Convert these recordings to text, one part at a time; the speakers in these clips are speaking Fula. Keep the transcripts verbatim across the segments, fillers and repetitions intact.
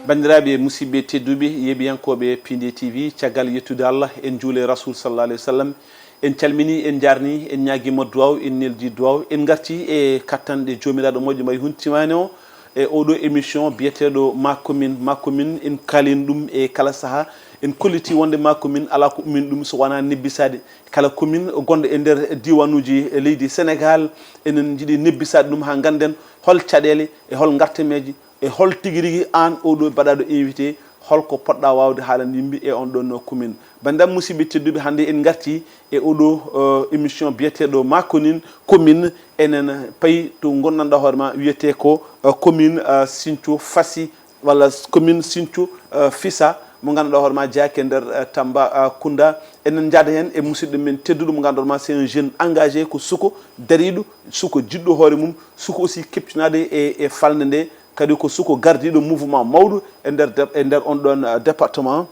Banndiraaɓe, musidɓe tedduɓe, yeeɓiyankooɓe P D T V, caggal yettude Allah, en njuule Rasul sallallahu alayhi wa sallam, en calmini, en njaarni, en ñaagiima duwaaw, en neldi duwaaw, en ngarti e kattanɗe Joomiraaɗo moƴƴo mo e huntimaani o, e oɗo émission biyeteeɗo Ma Commune. Ma Commune, en kaalin ɗum e kala saha, en kolliti wonde Ma Commune alaa ko ummini ɗum so wonaa nebbisaade. Kala commune gonɗo e nder diiwanuuji leydi Senegaal, enen njiɗi nebbisaade ɗum haa ngannden hol caɗeele e hol ngartameeje e hol tigi rigi aan oɗo baɗaaɗo invité, hol ko poɗɗa waawde haalande yimɓe e on ɗon commune. Banndiraaɓe musidɓe tedduɓe, hannde en ngarti e oɗo, eh, émission biyeteeɗo Ma Commune, commune, enen payi to ngonɗanɗaa hoore ma wiyetee ko, eh, commune, eh, Sinthiou Fassi, walla commune Sinthiou, eh, Fissa, mo ngannduɗaa hoore ma jeyaaki e nder, eh, Tamba, eh, Kounda. Enen njaada heen e musidɗo men tedduɗo mo ngannduɗaa hoore ma, c'est un jeune engagé, ko suko dariiɗo, suko jiɗɗo hoore mum, suko aussi keɓtinaade e, e falnde nde, kadi ko suko gardiiɗo mouvement mawɗo e nder dep-, e nder on ɗon, eh, département,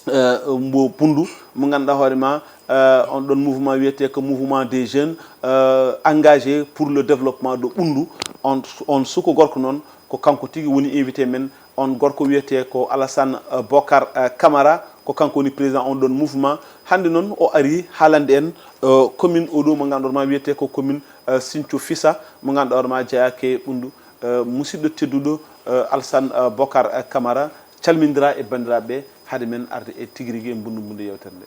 eh, mbo Bundu, mo ngannduɗaa hoore ma, eh, on ɗon mouvement wiyetee ko mouvement des jeunes, eh, engagés pour le développement de Bundu. On, on suko gorko noon, ko kanko tigi woni invité men. On gorko wiyetee ko Alassane, eh, Bokar, eh, Camara, ko kanko woni président on ɗon mouvement. Hannde noon o ari haalande en, eh, commune oɗo mo ngannduɗaa hoore ma wiyetee ko commune, eh, Sinthiou Fissa, mo ngannduɗaa hoore ma jeyaaki e Bundu. Eh, musidɗo tedduɗo, eh, Alassane, eh, Bokar, eh, Camara, calmindira e banndiraaɓe hade men arde e tigi rigi e mbundu mbundu yewtere nde.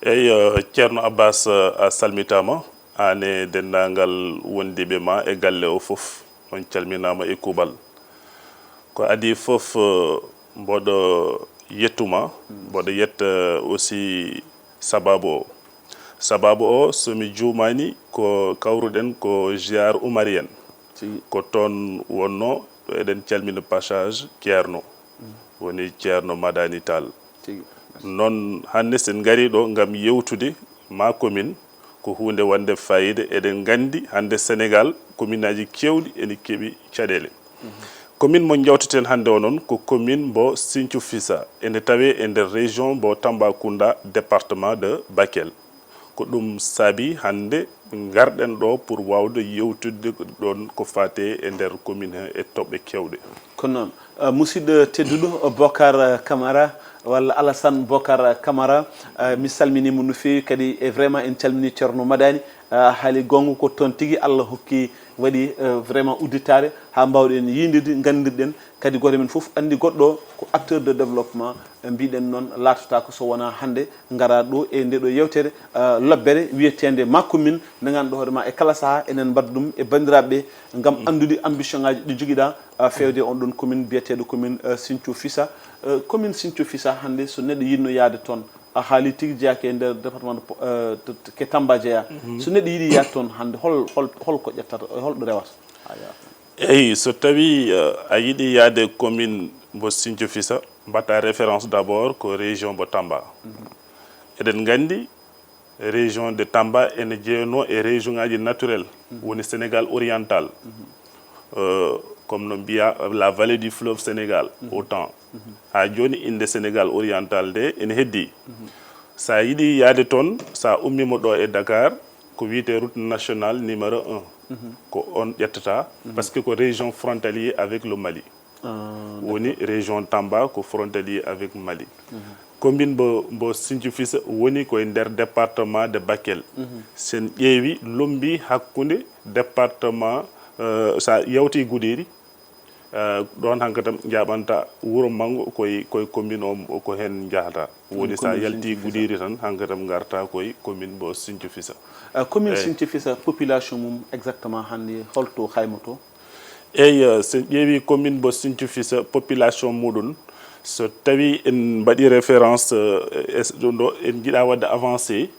Eyi, eh, Ceerno Abbas, eh, a salmitaama, aan e denndaangal wondiiɓe ma e galle o fof, on calminaama e kuuɓal. Ko adii fof, eh, mboɗo yettuma, mboɗo yetta, eh, aussi sababu o. Sababu o, so mi juumaani, ko kawruɗen ko ziar umariyen. Tigi. Ko toon wonnoo, eɗen calmina passage Ceerno, woni Ceerno Madani Tall. Tigi. Noon, hannde, so en ngarii ɗo ngam yewtude Ma Commune, ko huunde wonde faayiida. Eɗen nganndi hannde Senegaal, commune aji keewɗi ene keɓi caɗeele. Commune mo njewteten hannde o noon ko commune mbo Sinthiou Fissa, ene tawee e nder région mbo Tambacounda, département de Bakel. Ko ɗum saabi hannde ngarɗen ɗo pour waawde yewtidde ɗoon ko faati e nder commune he e toɓɓe keewɗe. Ko noon. Eh, musidɗo tedduɗo, eh, Bokar, eh, Camara, walla Alassane Bokar, eh, Camara, eh, mi salminiima no feewi, kadi e vraiment en calminii Ceerno Madani. Eh, haali goonga, ko toon tigi Allah hokki, waɗi, eh, vraiment udditaare haa mbaawɗen yiindirde, nganndirɗen. Kadi gooto men fof anndi goɗɗo ko acteur de développement, eh, mbiɗen noon, laatotaako so wonaa hannde ngara ɗo e nde ɗo yewtere, eh, lobbere wiyeteende Ma Commune, nde ngannduɗaa hoore ma e kala saha enen mbaɗa ɗum e banndiraaɓe ngam anndude ambition ngaji ɗi jogiɗa, eh, feewde on ɗon commune biyeteeɗo commune, eh, Sinthiou Fissa. Eh, commune Sinthiou Fissa hannde so neɗɗo yiɗno yaade toon, a haali tigi jeyaaki e nder département de Po-, eh, to, to, ke Tamba jeyaa. So neɗɗo yiɗi yaade toon hannde hol, hol, hol ko ƴettata, hol ɗo rewata? A yaha. Eyi, so tawii, eh, a yiɗi yaade commune mbo Sinthiou Fissa, mbaɗta référence d'abord ko région mbo Tamba. Eɗen nganndi région de Tamba ene jeyanoo e région ngaji naturel, woni Sénégal oriental, euh, comme no mbiya la vallée du fleuve Sénégal au temps. Haa jooni innde Sénégal oriental nde ene heddii. So a yiɗi yaade toon, so a ummiima ɗo e Dakar, ko wiyetee route nationale numéro un. Ko on ƴettata, parce que ko région frontalier avec le Mali. Woni région Tamba ko frontalier avec Mali. Commune mbo, mbo Sinthiou Fissa woni koye nder département de Bakel. Sen ƴeewi, lombi hakkunde département, euh, sa yawti Goudiry, euh, ɗon hankatam jaɓanta wuro mango koye, koye commune o, ko hen njahata. Woni sa yalti Goudiry tan, hankatam ngarta koye commune mbo Sinthiou Fissa. Euh, commune Sinthiou Fissa, population mum exactement hannde holto haymoto? Eyi, eh, so en ƴeewi commune mbo Sinthiou Fissa, population muɗum, so tawi en mbaɗi référence, eh, e ɗum ɗo, en jiɗa wadde avancé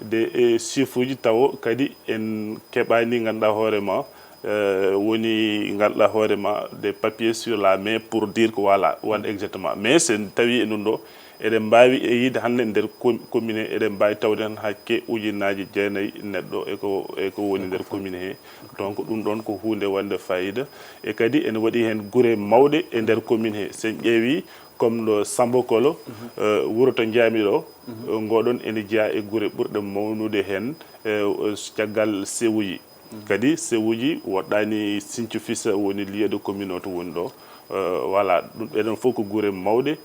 de, e chiffre uji, taw kadi en keɓani, ganduɗa hoore ma, eh, woni, ganduɗa hoore ma, des papiers sur la main pour dire que voilà, wan exactement. Mais so en tawi e ɗum ɗo, eɗen mbaawi e yiide hannde nder com-, commune he, eɗen mbaawi tawde tan hakke ujunnaaji jeenayi neɗɗo e ko, e ko woni nder commune he. Donc, ɗum ɗon ko huunde wonde fayida. E kadi ene waɗi heen gure mawɗe e nder commune he. So en ƴeewi comme ɗo Samba Kolo, eh, wuro to njahmi ɗo, eh, ngoɗon ene jeyaa e gure ɓurɗe mawnude heen, eh, caggal sewuji. Kadi sewuji woɗɗaani Sinthiou Fissa woni lieu de commune o to woni ɗo. Voilà, ɗum, ɗee ɗoon fof ko gure mawɗe.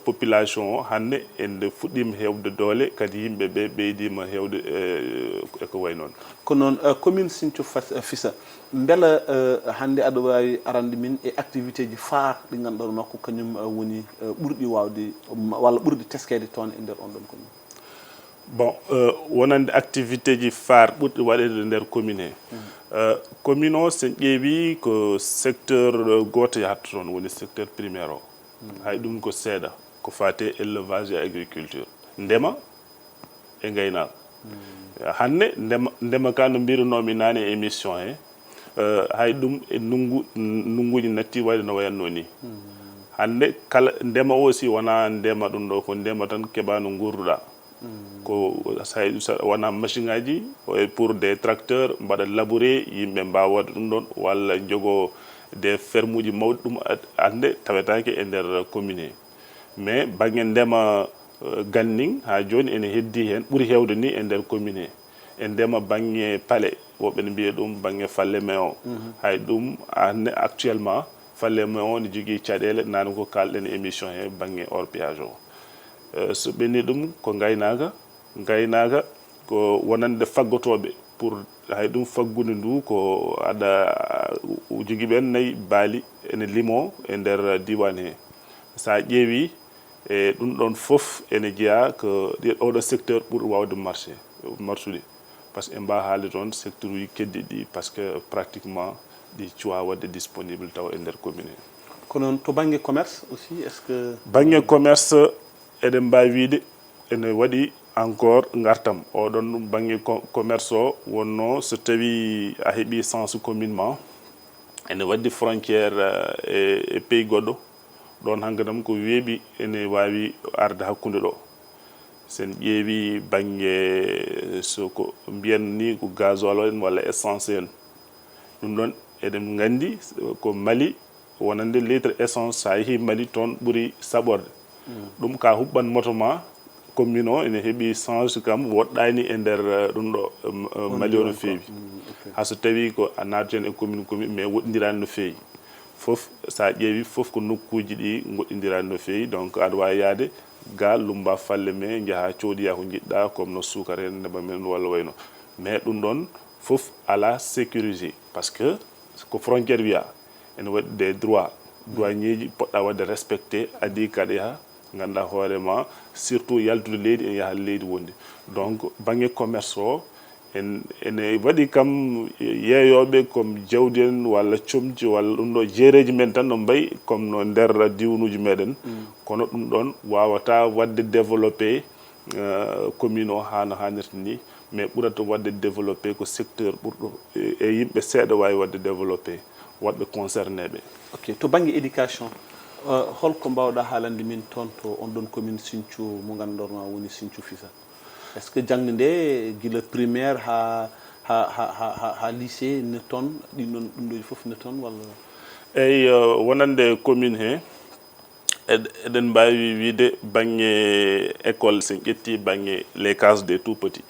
Population o hannde ende fuɗɗiima heewde doole, kadi yimɓe ɓe ɓeydiima heewde, e ko wayi noon. Ko noon, commune Sinthiou Fisa, mbela hannde aɗa waawi arande min e activité ji phare ɗi ngannduɗaa makko kañum woni ɓurɗi waawde walla ɓurɗi teskeede toon e nder on ɗon commune? Bon, wonande activité ji phare ɓurɗi waɗeede e nder commune he. Commune o, so en ƴeewi, ko secteur gooto yahata toon, woni secteur primaire o. Hay ɗum ko seeɗa, ko faati e élevage e agriculture, ndema e ngaynaaka. Hannde ndema, ndema ka no mbiirunoomi naane e émission he, hay ɗum e ndunngu, ndunnguuji natti waɗde no wayatnoo nii. Hannde kala ndema o aussi wonaa ndema ɗum ɗo, ko ndema tan keɓaa no nguurduɗaa. Ko wonaa machine aji pour des tracteurs mbaɗa labourer, yimɓe mbaawa waɗde ɗum ɗon, walla njogoo des ferme uji mawɗi, ɗum hannde tawetaake e nder commune he. Mais bannge ndema ganndin haa jooni ene heddii heen, ɓuri heewde nii e nder commune he. E ndema bannge paale, woɓɓe ne mbiya ɗum bannge Falémé o. Hay ɗum hannde actuellement Falémé o ne jogii caɗeele, naane ko kaalɗen e émission he bannge orpillage o. So ɓenni ɗum ko ngaynaaka, ngaynaaka ko wonande faggotooɓe pour hay ɗum faggudu ndu ko aɗa jogii ɓeen nayi baali ene limoo e nder diiwaan he. So a ƴeewi e ɗum ɗon fof ene jeyaa ko ɗi, oɗo secteur ɓuri waawde marché, marsude. Parce que en mbaa haalde toon secteur uji keddi ɗi, parce que pratiquement ɗi cuwaa waɗde disponible taw e nder commune he. Ko noon to bannge commerce aussi, est-ce que? Bannge commerce eɗen mbaawi wiide ene waɗi encore ngartam. Oɗon bannge commerce o wonnoo so tawii a heɓii sens commune ma ene waɗdi frontière e pays goɗɗo, ɗoon hankadam ko weeɓi ene waawi arde hakkunde ɗo. So en ƴeewi bannge so ko mbiyen ni ko gasoil en walla essence en, ɗum ɗoon eɗen nganndi ko Mali wonande litre essence, so a yehii Mali toon ɓuri saɓorde. Ɗum ka huɓɓan moto ma commune o ene heɓi sens kam woɗɗaani e nder ɗum ɗo Mali o no feewi. Haa so tawii ko a naati heen e commune commune mais woɗɗondiraani no feewi. Fof so a ƴeewi fof ko nokkuuji ɗi ngoɗɗondiraani no feewi, donc aɗa waawi yahde ga lummba Falémé njaha coodoya ko njiɗɗa comme no suukara en ndema men walla wayno. Mais ɗum ɗoon fof alaa sécurisé parce que ko frontière wiyaa ene waɗi des droits douanier ji poɗɗa waɗde respecté adii kaɗa yaha ngannda hoore ma surtout yaltude leydi ene yaha leydi wondi. Donc bannge commerce o en ene waɗi kam yeeyooɓe comme jawdi en walla comci walla ɗum ɗo jeereeji men tan no mbayi comme no nder diwnuuji meɗen. Kono ɗum ɗoon waawata waɗde développé commune o haa no haanirta ni, mais ɓurata waɗde développé ko secteur ɓurɗo e yimɓe seeɗa waawi waɗde développé waɗɓe concerné ɓe. Ok, to bannge éducation holko mbaawɗa haalande min toon to on ɗon commune Sinthiou mo ngannduɗon ma woni Sinthiou Fisa? Est-ce que jaŋde nde gila primaire haa haa haa haa haa lycée ne toon, ɗin ɗon ɗum ɗooji fof ne toon walla? Eyi, wonande commune he eɗen mbaawi wiide bannge école, so en ƴetti bannge les cases des tout petits,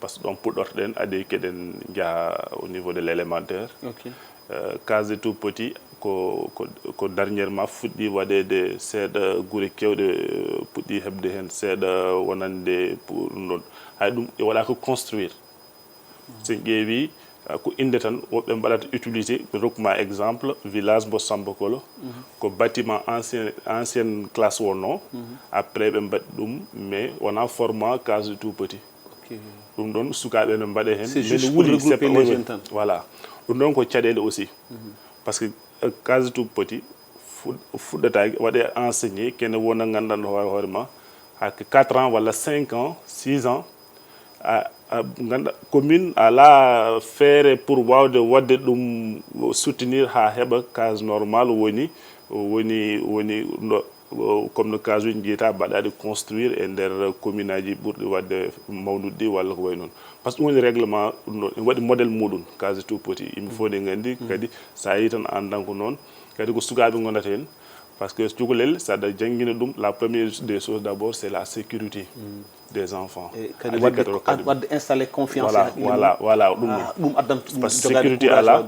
parce que ɗoon puɗɗortoɗen adii keɗen njaha au niveau de l'élémentaire. Case des tout petits ko ko ko dernièrement fuɗɗi waɗeede, seeɗa gure keewɗe puɗɗi heɓde heen seeɗa wonande pour ɗum ɗoon. Hay ɗum e waɗa ko construire. So en ƴeewi ko innde tan woɓɓe mbaɗata utilisé, mi rokku ma exemple village mo Samba Kolo, ko bâtiment ancien, ancienne classe wonnoo. Après ɓe mbaɗi ɗum mais wonaa format case des tout petits. Ɗum ɗoon sukaaɓe no mbaɗa heen. Voilà, ɗum ɗoon ko caɗeele aussi. Parce que case des tout petits fuɗɗata waɗe enseigné kene wona nganndanɗo hoore hoore ma hakke quatre ans walla cinq ans, six ans. A ngannda commune alaa feere pour waawde waɗde ɗum soutenir haa heɓa case normal woni woni woni ɗo comme no case uji njiyata mbaɗaɗi construire e nder commune aji ɓurɗi waɗde mawnude ɗi walla ko wayi noon. Parce que ɗum woni règlement ɗum ɗo ene waɗi modèle muɗum case tout petit yimɓe fof ne nganndi. Kadi so a yii tan anndan ko noon. Kadi ko sukaaɓe ngonata heen Parce que cukalel, saɗa janngina ɗum, la première des choses d'abord, c'est la sécurité des enfants. E kadi wadde wadde installé confiance e haqqille mum. Voilà, voilà, ɗum ɗum addanta ɗum. Parce que sécurité ala,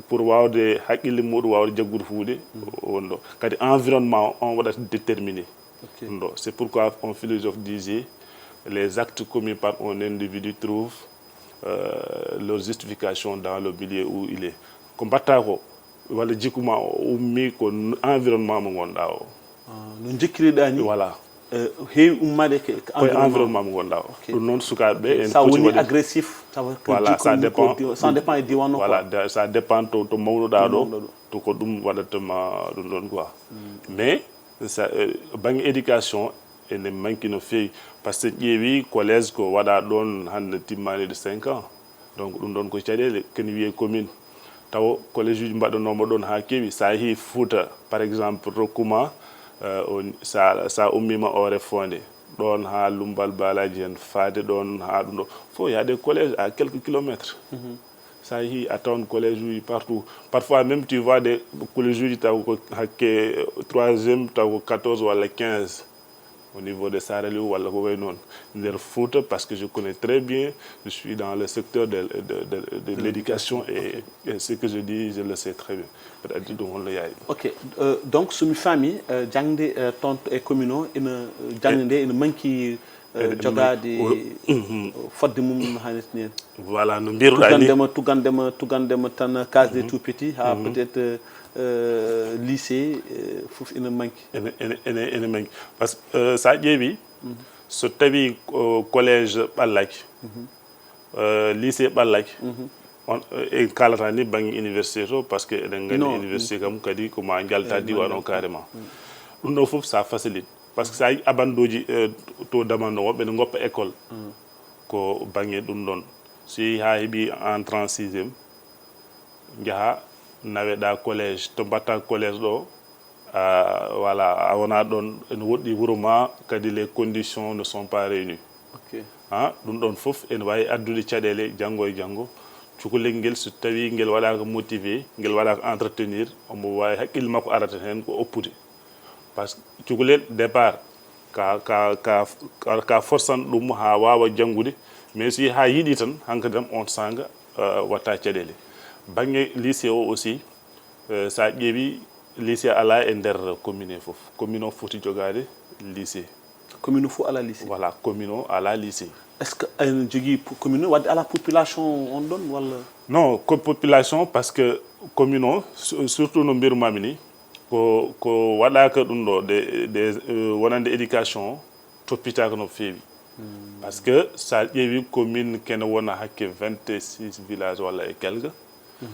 pour wawde haqqille muɗum wawde jaggude huuɗe wonɗo. Kadi environnement on waɗata déterminé ɗum ɗo. C'est pourquoi un philosophe disait les actes commis par un individu trouvent euh, leur justification dans le milieu où il est. Ko mbatta ko walla jikku ma o ummi ko environnement mo gonɗa o. No jekkiriɗa ni. Voilà. Heewi ummade ke koye environnement mo gonɗa o. Ɗum noon sukaɓe ɓe en sa woni agressif tawa voilà ça dépend. Ça dépend e diwan o. Voilà. Ça dépend to to mawnuɗa ɗo, to ko ɗum waɗatama ɗum ɗon quoi. Mais ça, euh, banggue éducation ene manque no feewi. Parce que ƴeewi collège ko waɗa ɗon hande timmani de cinq ans. Donc ɗum ɗon ko caɗele ken wiye commune. Tawa collège uji mbaɗanoma ɗon ha keewi, sa yeehi Fouta par exemple rokkuma, euh, on- sa, sa ummima Oréfondé ɗon ha Lumbal Balaji hen faade ɗon ha ɗum ɗo fof, y a des collèges à quelques kilomètres. Sa yeehi a tawan collège uji partout. Parfois même tu vois des collège uji taw ko hakke troisième taw ko quatorze walla quinze au niveau de Saraliou walla ko way noon. Nder Fouta, parce que je connais très bien, je suis dans le secteur de, de, de, de l'éducation et, et ce que je dis je le sais très bien. Peut-être ɗum holno yaari. Ok. Euh, donc somi faami, euh, jangde euh, toon e commune o ina jangde nde ina manki euh, jogaade fodde mum no hanirta ni. Voilà no mbiruɗa ni. Tugandema tugandema tugandema tan case des tout petits ha peut-être euh, lycée euh, fof ina manki. Ene ene ene ene manki. Parce que euh, sa ƴeewi so tawi euh, collège ɓallaki, euh, lycée ɓallaki, on euh, en kalata ni banggue université to, parce que eɗen gandi université kam kadi ko ma jalta diwan o carrément. Ɗum ɗo fof ça facilite. Parce que sa yi abandoji euh, to damando woɓɓe ne goppa école ko banggue ɗum ɗon. So yeehi ha heeɓi entrant sixième, jaaha naweɗa collège, to mbatta collège ɗo, a voilà, a wona ɗon ene woɗɗi wuuro ma, kadi les conditions ne sont pas réunies. Ok. Ha ɗum ɗon fof ene wawi addude caɗele janggo e janggo. Cukalel ngel so tawi ngel waɗaka motivé, ngel waɗaka entretenir, omo wawi haqqille makko arata hen ko oppude. Parce que cukalel départ ka ka ka ka forsan ɗum ha wawa janngude, mais si ha yiɗi tan hankadi tan on sanga euh, watta caɗele. Banggue lycée o aussi euh, sa ƴeewi lycée ala e nder commune he foof. Commune o foti jogade lycée. Commune o fof ala lycée. Voilà, commune o ala lycée. Est ce que ene jogui commune o wadde ala population on ɗon walla? Non, ko population parce que commune o surtout no mbirumami ni ko ko waɗaka ɗum ɗo de, de euh, wonande éducation toppitaka no feewi. Parce que sa ƴeewi commune kene wona hakke vingt six village walla e quelque,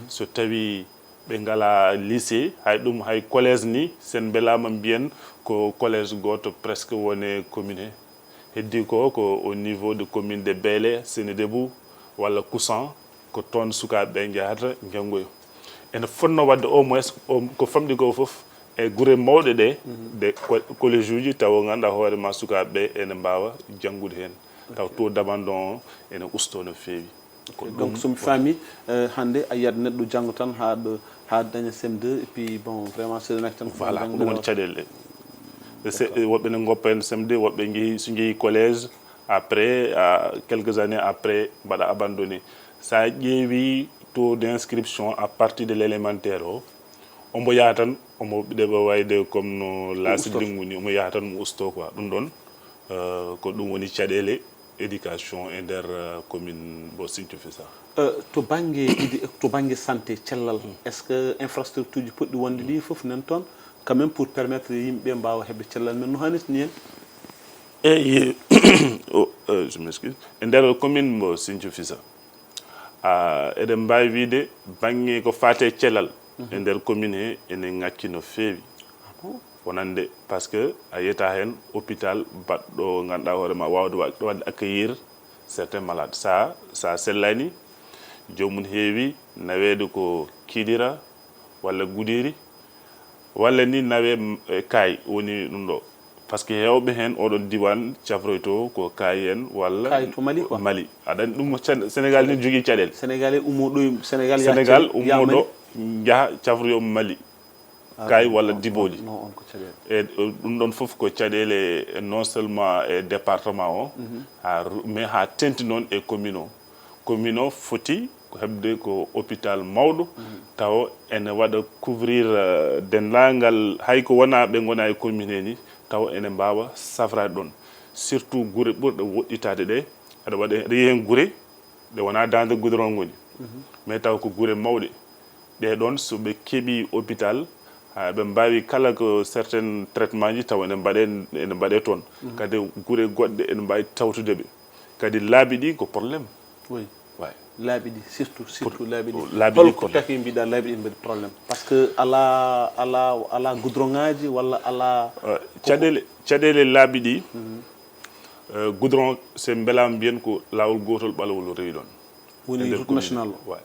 so tawi ɓe ngala lycée, hay ɗum hay collège ni sen mbelama mbiyen ko collège goto presque wone commune he. Heddi ko ko au niveau de commune de Beele, Sénédébou walla Kousan, ko toon sukaɓe ɓe jahata janngoyo. Ene fonno wadde au moins ko famɗi ko foof e gure mawɗe ɗe de collège uji tawa ganduɗa hoorema sukaɓe ɓe ene mbawa janngude hen. Taw taux d'abandon o ene usto no feewi. Donc somi faami hande a yiyat neɗɗo janngo tan ha ɗo ha daña C M deux et puis bon vraiment seeɗa naki tan. Voilà, ko ɗum woni caɗele ɗe. Woɓɓe ne goppa hen C M deux, woɓɓe jeehi so jeehi collège après quelques années après mbaɗa abandonné. Sa ƴeewi taux d'inscription à partir de l'élémentaire o, omo yaha tan omo ɗeɓa wayde comme no laasi lingu ni, omo yaha tan mo usto quoi. Ɗum ɗon ko ɗum woni caɗele éducation e nder commune mo Sinthiou Fissa. To banggue to banggue santé, cellal, est ce que infrastructure ji poɗɗi wonde ɗi foof nan toon quand même pour permettre yimɓeɓe mbawa hebde cellal men no hannirta ni hen? Eyyi, je m'excuse, e nder commune mo Sinthiou Fissa eɗen mbawi wiide banggue ko fate cellal e nder commune he ene ngakki no feewi. Wonande par ce que a yiyata hen hôpital baɗɗo ganduɗa hoorema wawde wadde accueillir certains malades. Sa sa sellani jomum heewi nawede ko Kidira walla Gudiri walla ni nawe e Kaay woni ɗum ɗo. Par ce que hewɓe hen oɗon diwan cafroyto ko Kaay en walla Mali. Aɗa andi ɗum Sénégal ni jogui caɗele. Sénégal ummo ɗo Sénégal ummo ɗo jaaha cafroyo Mali. Kay walla Diboli. No, on ko caɗeele. E ɗum ɗon fof ko caɗeele, non seulement e département o, mais haa tenti noon e commune o. Commune o foti ko heɓde ko hôpital mawɗo, tawa ene waɗa couvrir, eh, denndaangal, hay ko wonaa ɓe ngonaa e commune he ni, tawa ene mbaawa safraade ɗoon. Surtout gure ɓurɗe woɗɗitaade ɗe, aɗa waɗa, aɗa yiya heen gure ɗe wonaa daande goudron ngoni, mais tawa ko gure mawɗe. Ɗee ɗoon, so ɓe keɓii hôpital, haa ɓe mbaawi kala ko certains traitements ji, tawa ene mbaɗee, ene mbaɗee toon. Kadi gure goɗɗe ene mbaawi tawtude ɓe. Kadi laabi ɗi ko problème. Oui. Ouais. Laabi ɗi, surtout, surtout laabi ɗi. Laabi ɗi holko taki mbiɗa laabi ɗi mbaɗi problème? Parce que alaa, alaa, alaa goudron ŋaaji walla alaa. Euh, caɗeele, caɗeele laabi ɗi, euh, goudron, so mbelaama mbiyen ko laawol gootol ɓalawol rewi ɗoon. Woni route nationale o? Ouais.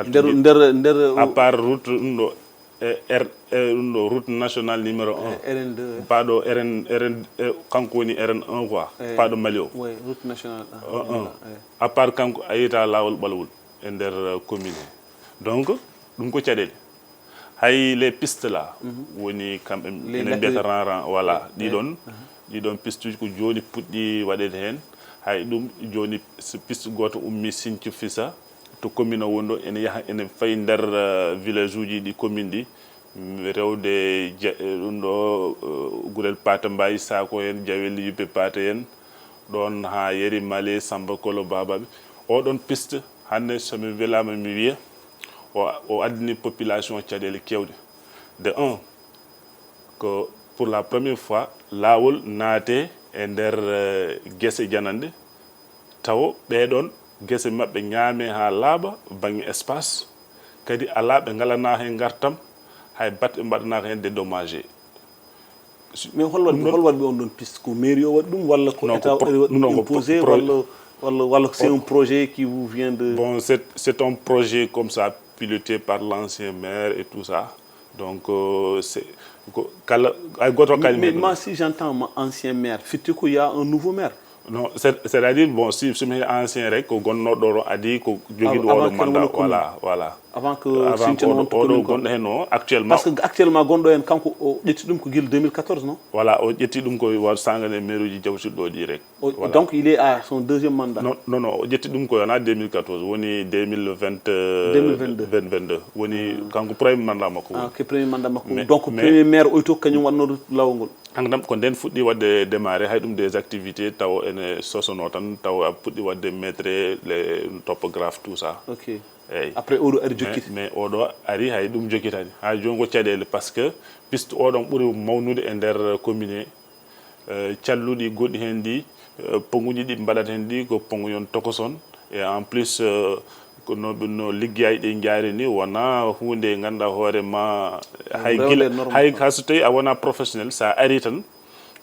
Nder, nder, nder. À part route ɗum ɗo, e, R, e, ɗum ɗo, route nationale numéro un. Eh, R N deux, eh. Paaɗo R N, R N, eh, kanko woni R N un quoi. Eh. Paaɗo Mali o. Oui, route nationale un. Un, un. Eh. À part kanko, a yiyata laawol ɓalawol e nder, eh, commune he. Donc, ɗum ko caɗeele. Hay les pistes là, woni kamɓe ene mbiyata ran ran, voilà, ɗi ɗon, ɗi ɗon piste uji ko jooni puɗɗi waɗeede heen. Hay ɗum jooni, so piste gooto ummii Sinthiou Fissa, to commune o woni ɗo, ene yaha, ene fayi nder, eh, village uji ɗi commune ɗi, mm, rewde Ja-, eh, ɗum ɗo, eh, Gurel Paata Mbaye, Saako en, Jawel Yubbe Paata en, ɗoon haa Yeri Male, Samba Kolo Babaɓe. Oɗon piste, hannde so mi welaama mi wiya, o, o addani population caɗeele keewɗe. De un, ko pour la première fois, laawol naate e nder, eh, gese jananɗe, tawo ɓee ɗoon gese maɓɓe ñaame haa laaɓa, baŋnge espace, kadi alaa ɓe ngalanaa heen ngartam, hay batte ɓe mbaɗanaaka heen dédommagé. Mais hol waɗi, hol waɗi on ɗon piste? Ko mairie o waɗi ɗum, walla ko état o waɗi ɗum imposé, walla, walla, walla ko c'est un projet qui vous vient de... Bon, c'est, c'est un projet comme ça, piloté par l'ancien maire et tout ça. Donc, euh, c'est, ko kala, hay gooto hokkaani min ɗum. Mais moi, si j'entends ma ancien maire, firti ko il y a un nouveau maire. Non, c'est, c'est-à-dire, bon, si, si mi ancien rek, ko gonnooɗo ɗo adi, ko jogiiɗo oɗo mandat, voilà, voilà. Avant que Sinthiou oɗo, oɗo gonɗo heen o, actuellement. Parce que actuellement gonɗo heen, kanko o ƴetti ɗum ko gila deux mille quatorze, non? Voilà, o ƴetti ɗum ko wa-, sangane maire uji jawtuɗo ɗi rek. Voilà. Donc, il est à son deuxième mandat. Non, non, non, o ƴetti ɗum ko wona deux mille quatorze, woni deux mille vingt, euh, deux mille vingt-deux. Vingt, vingt-deux. Woni kanko premier mandat makko woni. Ah, ok, premier mandat makko. Donc, premier maire oy to kañum waɗno laawol ngol. Hankam ko nden fuɗɗi waɗde démarré, hay ɗum des activités taw ene sosono tan, taw a puɗɗi waɗde maître les topographes, tout ça. Ok. Eyyi. Après oɗo ari jokkiti. Mais, mais oɗo ari hay ɗum jokkitani. Ha jooni ko caɗeele, parce que piste oɗon ɓuri mawnude e nder commune he. Eh, calluɗi goɗɗi heen ɗi, eh, ponguji ɗi mbaɗata heen ɗi ko pongu yon tokoson. Et en plus, eh, ko no, no liggeyaaji ɗi njaari ni, wona huunde ngannduɗaa hoore ma, hay gila, hay, hay so tawi a wona professionnel, sa ari tan,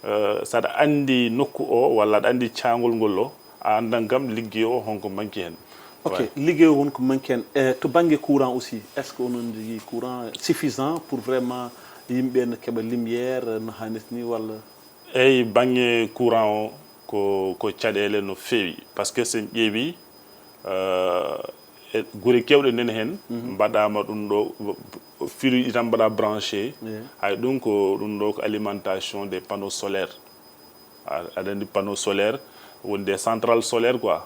eh, saɗa anndi nokku o, walla aɗa anndi caangol ngol o, a anndan kam liggey o honko manki heen. Ok, liggey o honko manki heen. Eh, to bannge courant aussi, est-ce que onon njogii courant suffisant pour vraiment yimɓe no keɓa lumière no haanirta ni, walla? Eyi, bannge courant o ko, ko caɗeele no feewi. Parce que so en ƴeewi, eh, e gure keewɗe nden heen, mbaɗaama ɗum ɗo, filuuji tan mbaɗa branché. Eyi. Hay ɗum ko, ɗum ɗo ko alimentation des panneaux solaires. A, aɗa anndi panneau solaire, woni des centrales solaires quoi.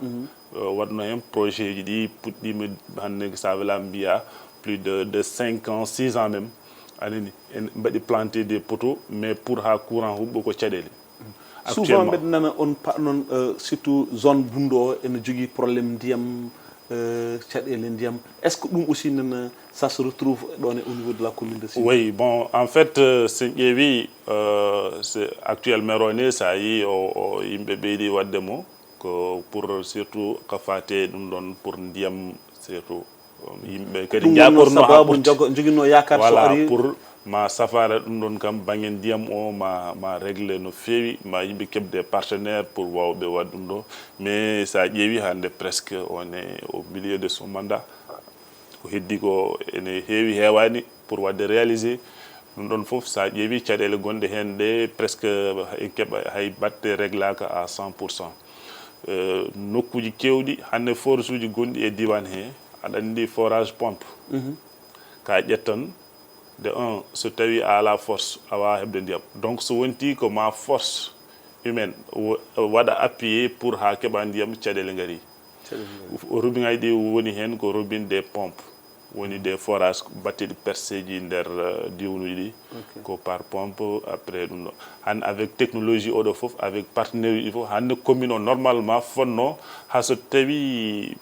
Eh, waɗno heen projet ji ɗi puɗɗiima hannde, so a welaama mbiya plus de, de cinq ans, six ans même. Aɗa anndi, en mbaɗi planté des poteaux, mais pour ha courant huɓɓo ko caɗeele. Souvent mbeɗa nana on pa-, noon, eh, surtout zone Bundu o ene jogii problème ndiyam, eh, caɗeele ndiyam. Est-ce que ɗum aussi nana, ça se retrouve ɗoon e au niveau de la commune de Simbel? Oui, bon, en fait, eh, so en ƴeewi, eh, c'est actuel maire o ni, so a yii o, o yimɓe ɓeydi waɗde mo, ko pour surtout ka faate ɗum ɗon pour ndiyam surtout. Yimɓe kadi ɗum wonno njakorno haa sababu ɓurti. Jogo-, joginno yaakaar so voilà, ari. Pour ma safara ɗum ɗon kam, bannge ndiyam o ma, ma réglé no feewi, ma yimɓe keɓde partenaire pour wawɓe waɗ ɗum ɗo. Mais sa ƴeewi hannde presque on est au milieu de son mandat. Ko heddi ko ene heewi, heewaani pour waɗde réalisé. Ɗum ɗon fof, so a ƴeewi caɗeele gonɗe heen ɗe, presque en keɓa hay batte réglaaka à cent pour cent. Eh, nokkuuji keewɗi, hannde forage uji gonɗi e diiwaan he, aɗa anndi forage pompe. Mhm. Ka ƴettan, De un, so tawi a ala force, a wawa heɓde ndiyam. Donc so wonti ko ma force humaine wo- waɗa appuyer pour ha keɓa ndiyam, caɗele ngari. Robinet ngaji ɗi woni hen ko robinet des pompes, woni des forages batteɗi percé ji nder eh, diwnuji ɗi. Ko par pompe, après ɗum ɗo. Han avec technologie oɗo fof, avec partenaire uji fof, hande commune o normalement fonno, ha so tawi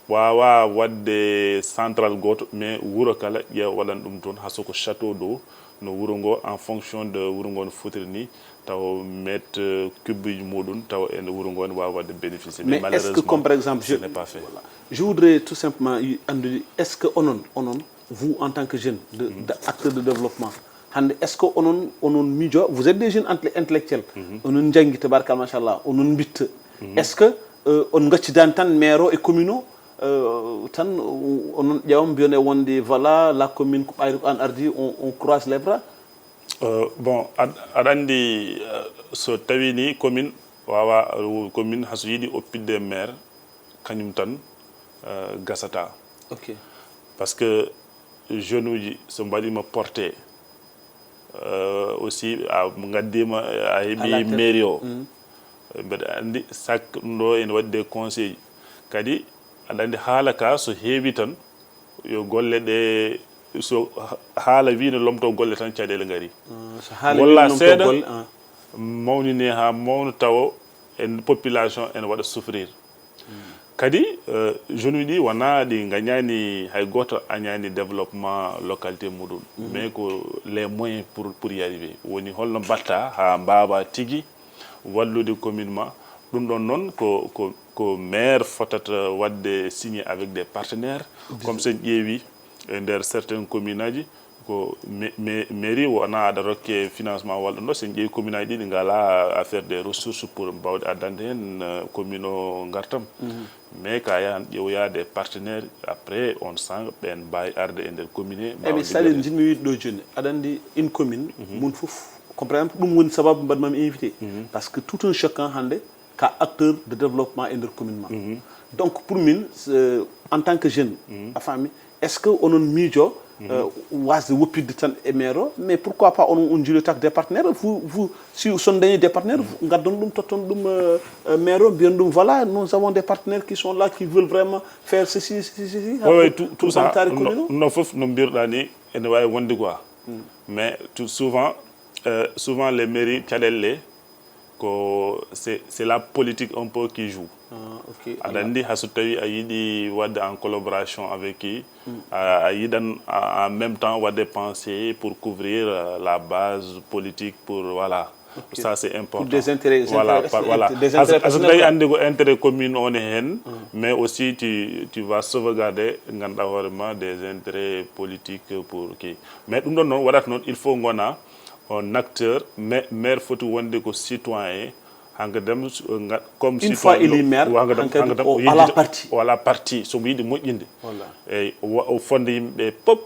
wawa wadde central goto, mais wuro kala ƴeewa waɗan ɗum toon, ha soko château d'eau no wuro ngo, en fonction de wuro ngo no fotiri ni, taw mètre cube uji muɗum, taw en wuro ngo ne wawa wadde bénéficier. Mais est-ce que, comme par exemple, ce n'est pas fait. Je voudrais tout simplement y- andude, est-ce que onon onon, vous en tant que jeune de, de acteur de développement, hande est-ce que onon onon miijo, vous êtes des jeunes intellectuels, onon janngi tabarkalla machallah, onon mbitta, est-ce que euh, on gaccidani tan maire o e commune o euh, tan onon ƴeewam mbiyone wonde voilà la commune ko ɓayri ko an ardi, on, on croise les bras? Euh, bon, aɗa andi euh, so tawi ni commune wawa, commune haso yiɗi oppidde maire, kañum tan euh, gasata. Ok. Parce que jeune uji so mbaɗima porté euh, aussi a gaddima a heeɓi mairie o. Mbeɗa andi chaque ɗum ɗo ene waɗi des conseils. Kadi aɗa andi haala ka so heewi tan, yo golle ɗe so haala wi ne lomto golle tan, caɗele ngari. Walla seeɗa mawnine ha mawna tawa en population ene waɗa souffrir. Kadi euh, jeune uji ɗi wona ɗi gañani hay goto añani développement localité muɗum, mais ko les moyens pour, pour y arriver, woni holno mbatta ha mbawa tigi wallude commune ma. Ɗum ɗon noon ko, ko, ko maire fotata waɗde signé avec des partenaires, comme sen ƴeewi e nder certaines commune aji ko mairie wona aɗa rokke financement walla ɗo, sen ƴeewi commune aji ɗi ngala affaire des ressources pour mbawde addande hen euh, commune o ngartam. Mais ka yahan ƴeewoya des partenaires, après on sent ɓen mbawi arde e nder commune. Eyi, mi saɗi, jiɗmi wiide ɗo joni, aɗa andi une commune mum fof, comme par exemple ɗum woni sababu mbaɗmami invité, parce que tout un chacun hande ka acteur de développement e nder commune ma. Donc pour min en tant que jeune, a faami, est ce que onon miijo euh, wasde woppidde tan e maire o? Mais pourquoi pas onon on juliotako des partenaires, vous, vous, si son dañi des partenaires, gaddon ɗum, totton ɗum euh, euh, maire o, mbiyon ɗum voilà, nous avons des partenaires qui sont là, qui veulent vraiment faire ceci, ceci, ceci. Oui, oui, tout, tout ça, commune o, no fof no mbirɗa ni ene wawi wonde quoi. Mais tout souvent euh, souvent les mairies caɗelle ko c'est, c'est la politique un peu qui joue. Ah, ok. Aɗa andi haso tawi a yiɗi wadde en collaboration avec qui, a yiɗan en même temps wadde penser pour couvrir euh, la base politique pour voilà. Ça c'est important. Pour des intérêts, voilà, des intérêts personnels, andi ko intérêt commune on e hen, mais aussi tu, tu vas sauvegarder ganduɗa hoorema des intérêts politiques pour qui. Mais ɗum ɗon noon waɗata noon il faut gona un acteur, mais maire foti wonde ko citoyen, hanka dem comme une fois élu maire, hanka dem o ala parti, o ala parti, somo yiɗi moƴƴinde. Eyyi, o fonde yimɓe pop,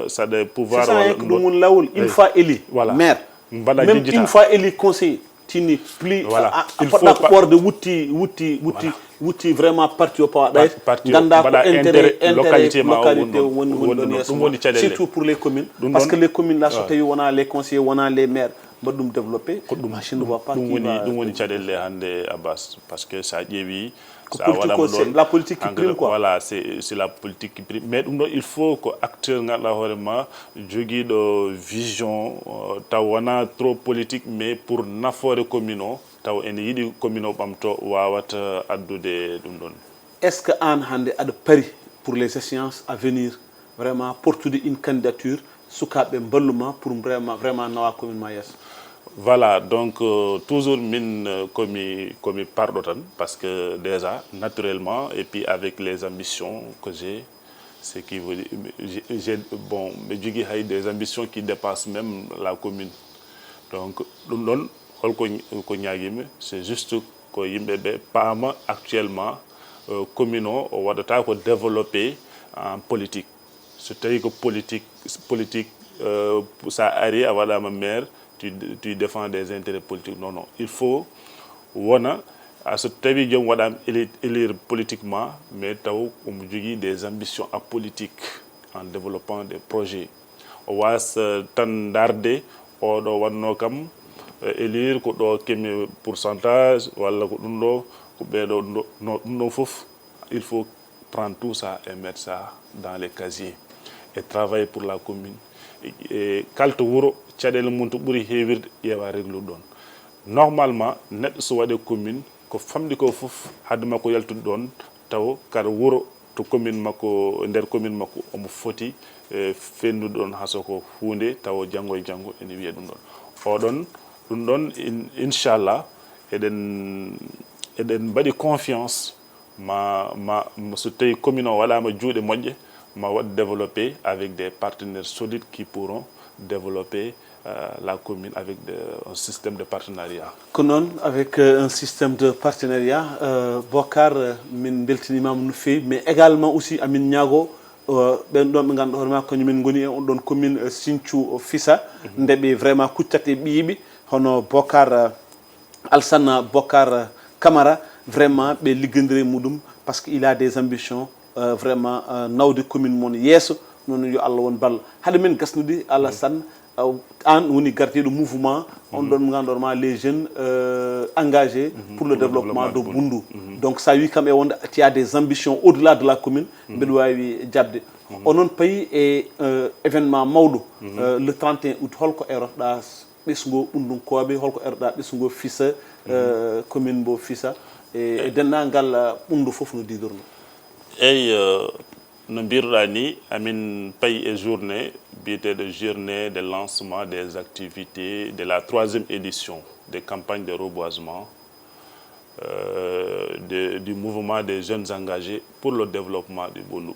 saɗa pouvoir walla ko ɗum woni lawol. Une fois élu maire, mbaɗa même une fois élu conseiller, tini plus voilà, a poɗɗa ko ɓorde wutti wutti wutti wutti vraiment parti o pawa ɗay, ganda ko intérêt intérêt localité ma o woni ɗum woni caɗele, surtout pour les communes, parce que les communes là so tawi wona les conseillers, wona les maires mbaɗa ɗum développé, ko ɗum machine ne va pas, ɗum woni ɗum woni caɗele hande Abbas, parce que sa ƴeewi ko politique, c'est la politique qui prime quoi. Voilà, c'est c'est la politique qui prime, mais ɗum ɗo il faut ko acteur ganduɗa hoorema joguiɗo vision taw wona trop politique, mais pour nafoore commune o, taw ene yiɗi commune o ɓamto, wawata addude ɗum ɗon. Est ce que an hande aɗa pari pour les échéances à venir, vraiment portude une candidature sukaɓe mballuma pour vraiment vraiment nawa commune ma yesso? Voilà, donc euh, toujours min euh, komi komi parɗo tan, parce que déjà naturellement et puis avec les ambitions que j'ai, c'est qui veut dire j'ai bon, mi jogui hay des ambitions qui dépassent même la commune. Donc ɗum ɗon holko ko ñaguimi, c'est juste ko yimɓeɓe paama actuellement euh, commune o o waɗata ko développé en politique. So tawi ko politique, politique euh, sa ari a waɗama maire, tu, tu défends des intérêts politiques, non non, il faut wona a so tawi joom waɗama élire politiquement, mais taw omo jogui des ambitions apolitiques en développant des projets. waasa tan ndaarde oɗo wannoo kam, eh, élire ko ɗo kemi pourcentage walla ko ɗum ɗo, ko ɓeeɗo ɗum ɗo. No, ɗum ɗon fof, il faut prendre tout ça et mettre ça dans les casiers et travailler pour la commune. E, e kala to wuro, caɗeele mum to ɓuri heewirde ƴeewa régler ɗon. Normalement, neɗɗo so waɗe commune, ko famɗi ko fof, haade makko yaltude ɗon, taw kala wuro to commune makko, nder commune makko, omo foti, eh, fennude ɗon, haa so ko huunde taw janngo e janngo ene wiya ɗum ɗon. Oɗon, ɗum ɗon, in-, inchallah, eɗen, eɗen mbaɗi confiance ma, ma, so tawi commune o waɗaama juuɗe moƴƴe, ma waɗ développé avec des partenaires solides qui pourront développer, euh, la commune avec de, un système de partenariat. Ko noon, avec, euh, un système de partenariat, euh, Bokar, euh, min mbeltinimaama no feewi, mais également aussi amin ñaago, euh, ɓen ɗon ɓe ngannduɗaa hoore maa ko min ngoni e on ɗon commune, euh, Sinthiou Fissa, nde ɓe vraiment kuccat e ɓiyiɓe hono Bokar, euh, Alsana Bokar Camara, vraiment ɓe liggondira e muɗum, parce que il a des ambitions, euh, vraiment, euh, nawde commune mon yeeso, noon yo Allah won ballo. Haade min gasnude, Alassane, euh, aan woni gardiiɗo mouvement, on ɗon mo ngannduɗaa ma les jeunes, euh, engagés pour le développement de Boundou. Donc, ça, wi kam e wonde, tu as des ambitions au-delà de la commune, mbeɗa waawi jaɓde. Onon payi e, euh, événement mawɗo, euh, le trente et un août, holko erotoɗaa ɓesngu Ɓunndunkooɓe, holko eroɗaa ɓesngu Fissa, eh, commune mbo Fissa, e, e denndaangal, eh, Ɓunndu fof no diidorno? Eyi, eh, no mbiruɗaa ni, amin payi e journée biyeteeɗo journée de lancement des activités de la troisième édition des campagnes de reboisement, euh, de, du mouvement des jeunes engagés pour le développement du Ɓunndu.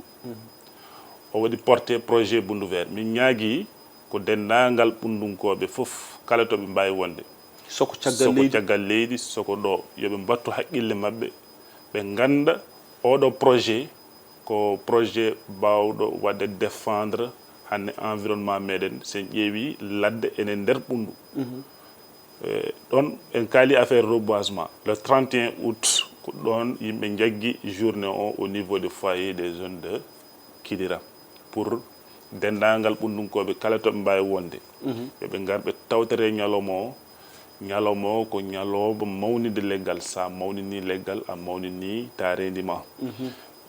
O waɗi porté projet Ɓunndu Vert. Min ñaagii ko denndaangal Ɓunndunkooɓe fof, kala to ɓe mbaawi wonde. Soko caggal leydi. Soko caggal leydi, soko ɗo, yo ɓe mbattu haqqille maɓɓe, ɓe ngannda oɗo projet ko projet baawɗo waɗde défendre hannde environnement meɗen, so en ƴeewi ladde enen nder Ɓunndu. Eh, ɗon en kaali affaire reboisement. Le trente et un août, ko ɗon yimɓe njaggi journée o au niveau de foyer des jeunes de Kidira pour denndaangal Ɓunndunkooɓe kala to ɓe mbaawi wonde. Yo ɓe ngar ɓe tawtore ñalawma o. Ñalawma o ko ñalawma mawninde leggal. Sa mawnini leggal, a mawnini taareendi ma.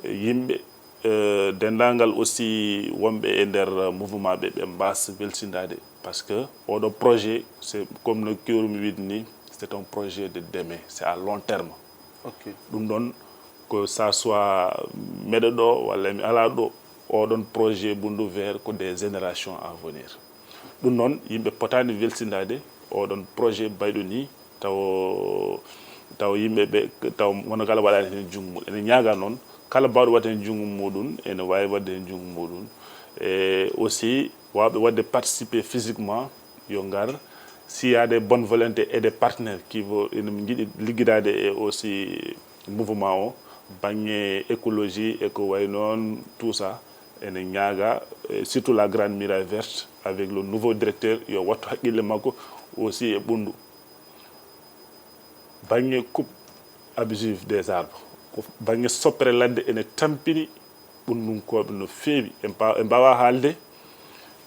E yimɓe, eh, denndaangal aussi wonɓe e nder mouvement ɓe, ɓe mbaasa welsindaade. Parce que oɗo projet, c'est comme no keewrumi wiide ni, c'est un projet de demain, c'est à long terme. Ok. Ɗum ɗon, ko ça soit meɗe ɗo walla mi ala ɗo, oɗon projet Ɓunndu Vert ko des générations à venir. Ɗum noon, yimɓe potaani welsindaade oɗon projet bayɗo ni, taw, taw yimɓe ɓe, taw wona kala waɗaani heen junngo mum. Ene ñaaga noon, kala baawɗo waɗde heen junngo muɗum, ene waawi waɗde heen junngo muɗum. E aussi, waawɓe waɗde participer physiquement, yo ngar. S'il y a des bonnes volontés et des partenaires qui veut, ene njiɗi liggidaade e aussi mouvement o, baŋŋe écologie e ko wayi noon, tout ça, ene ñaaga, eh, surtout la grande muraille verte avec le nouveau directeur, yo wattu haqqille makko aussi e Ɓunndu. Baŋŋe coupe abusive des arbres, ko baŋŋe soppere ladde ene tampini Ɓunndunkooɓe no feewi. En pa-, en mbaawaa haalde,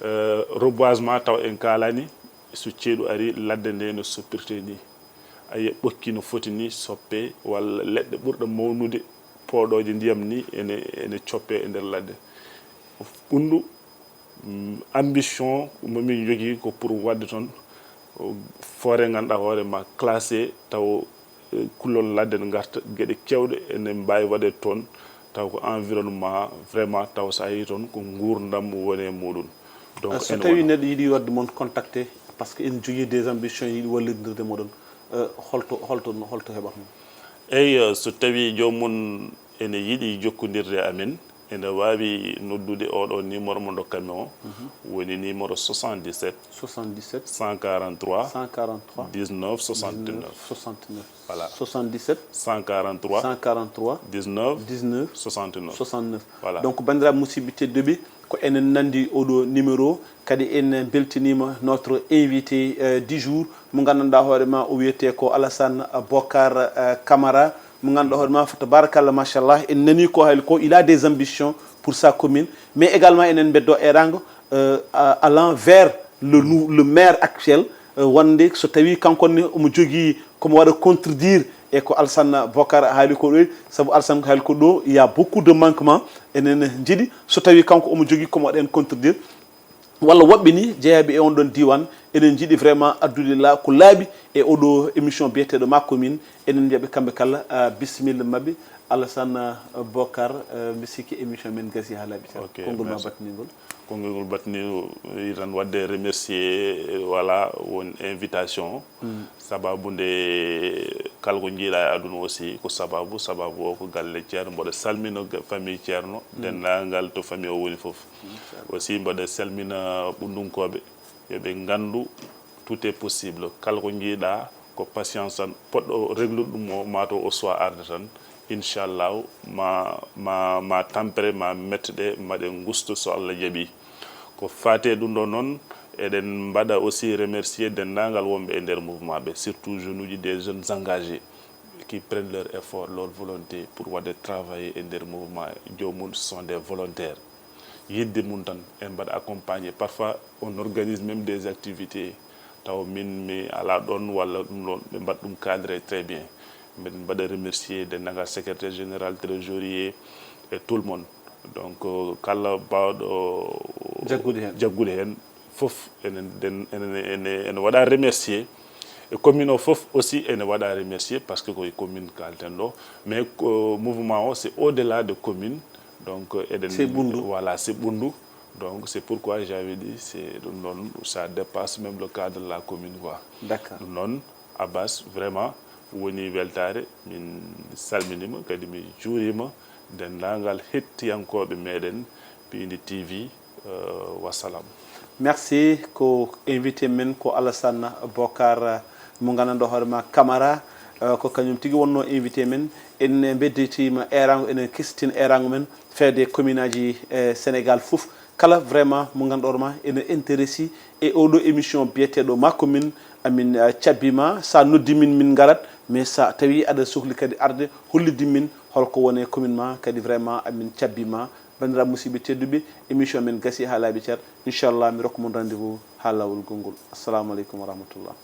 eh, reboisement taw en kaalaani so ceeɗu arii ladde nde no soppirtee ni. A yiya ɓokki no foti ni soppee, walla leɗɗe ɓurɗe mawnude pooɗooje ndiyam ni ene, ene coppee e nder ladde. Ɓunndu, mm, ambition mo min njogii ko pour waɗde toon, o, forêt ngannduɗaa hoore ma classé, taw, eh, kullon ladde ne ngarta, geɗe keewɗe ene mbaawi waɗeede toon, taw ko environnement vraiment, taw so a yehii toon ko nguurndam woni e muɗum. Donc, ah, so ene tawii wona neɗɗo yiɗi waɗde mon contacté, parce que ene jogii des ambitions, yiɗi wallitindirde e moɗon, eh, holto, holto, holto heɓata mo? Eyi, eh, so tawii joomum ene yiɗi jokkondirde e amen, ene waawi noddude oɗo numéro mo ndokkami o, woni numéro soixante-dix-sept, soixante-dix-sept, cent quarante-trois, cent quarante-trois, dix-neuf soixante-neuf. Soixante-neuf. Voilà. Soixante-dix-sept, cent quarante-trois, cent quarante-trois, dix-neuf, dix-neuf, soixante-neuf. Soixante-neuf. Voilà. Donc, banndiraaɓe musidɓe tedduɓe, ko enen nanndi oɗo numéro, kadi en mbeltiniima notre invité, euh, du jour, mo nganndanɗaa hoore ma o wiyetee ko Alassane Bocar, euh, Camara, mo ngannduɗaa hoore ma, fa tabarakallah, machallah, en nanii ko hayli ko, il a des ambitions pour sa commune, mais également enen mbeddo eeraango, euh, à- allant vers le, nou- le maire actuel, euh, wonde so tawi kanko ne omo jogii komo waɗa contredire e ko Alsane Bokar haali ko ɗoy, sabu Alsane ko haali ko ɗo, il y a beaucoup de manquement. Enen njiɗi so tawi kanko omo jogii komo waɗa en contredire, walla woɓɓe ni jeeyaaɓe e on ɗon diiwaan, enen njiɗi vraiment addude la ko laaɓi e oɗo émission biyeteeɗo Ma Commune. Enen mbiyaɓe kamɓe kala, ah, bisimilla maɓɓe. Alassane, ah, Bokar, ah, mi sikki émission men gasi haa laaɓi tan. Ok, konngol ma merci. Batningol. Konngol ngol batningol, i tan waɗde remercier, eh, voilà, won invitation. Sababu nde kala ko njiiɗa e aduna aussi ko sababu, sababu o ko galle Ceerno, mboɗo salmina ga- famille Ceerno, denndaangal to famille o woni fof. Aussi mboɗo salmina ɓunndunkooɓe, yo ɓe nganndu tout est possible. Kala ko njiiɗa ko patience tan, poɗɗo reglude ɗum o, ma to o soit arde tan, inchallahu, ma, ma, ma tampere, ma mette ɗe, ma ɗe ngusto so Allah jaɓi. Ko faate ɗum ɗo noon, eɗen mbaɗa aussi remercier denndaangal wonɓe e nder mouvement ɓe, surtout jeunes uji, des jeunes engagés qui prennent leur effort, leur volonté pour waɗde travailler e nder mouvement. Joomum ce sont des volontaires. Yidde mum tan en mbaɗa accompagner. Parfois on organise même des activités taw min mi ala ɗon walla ɗum ɗon, ɓe mbaɗa ɗum cadré très bien. Mbeɗen mbaɗa remercier denndaangal secrétaire général, trésorier et tout le monde. Donc, euh, kala baawɗo jaggude heen, jaggude heen fof, enen den- enen ene ene waɗa remercier. E commune o fof aussi ene waɗa remercier, parce que koye commune kalten ɗo, mais ko mouvement o c'est au-delà de commune. Donc eɗen C'est ɓunndu. Voilà, c'est ɓunndu. Donc c'est pourquoi j'avais dit c'est ɗum noon, ça dépasse même le cadre de la commune quoi. D'accord. Ɗum noon, Abbas, vraiment woni weltaare. Min salminima, kadi mi juurima denndaangal hettiyankooɓe meɗen Piindi T V. Euh, wassalam. Merci. Ko invité men ko Alassane Bokar, mo nganndanɗo hoore ma Camara, euh, ko kañum tigi wonno invité men. En mbedditima erango, enen kestin erango men feede commune aji, eh, Sénégal fof. Kala vraiment mo ngannduɗo ma ene intéressé e oɗo émission biyeteɗo Ma Commune, amin, eh, cabbima. Sa noddi min, min ngarat, mais sa tawi aɗa sohli kadi arde hollidi min holko woni e commune ma, kadi vraiment amin cabbima. Banndiraaɓe musidɓe tedduɓe, émission men gasi haa laaɓi car. Inchallah mi rokka mon rendez-vous haa laawol gongol. Assalamu aleykum wa rahmatullah.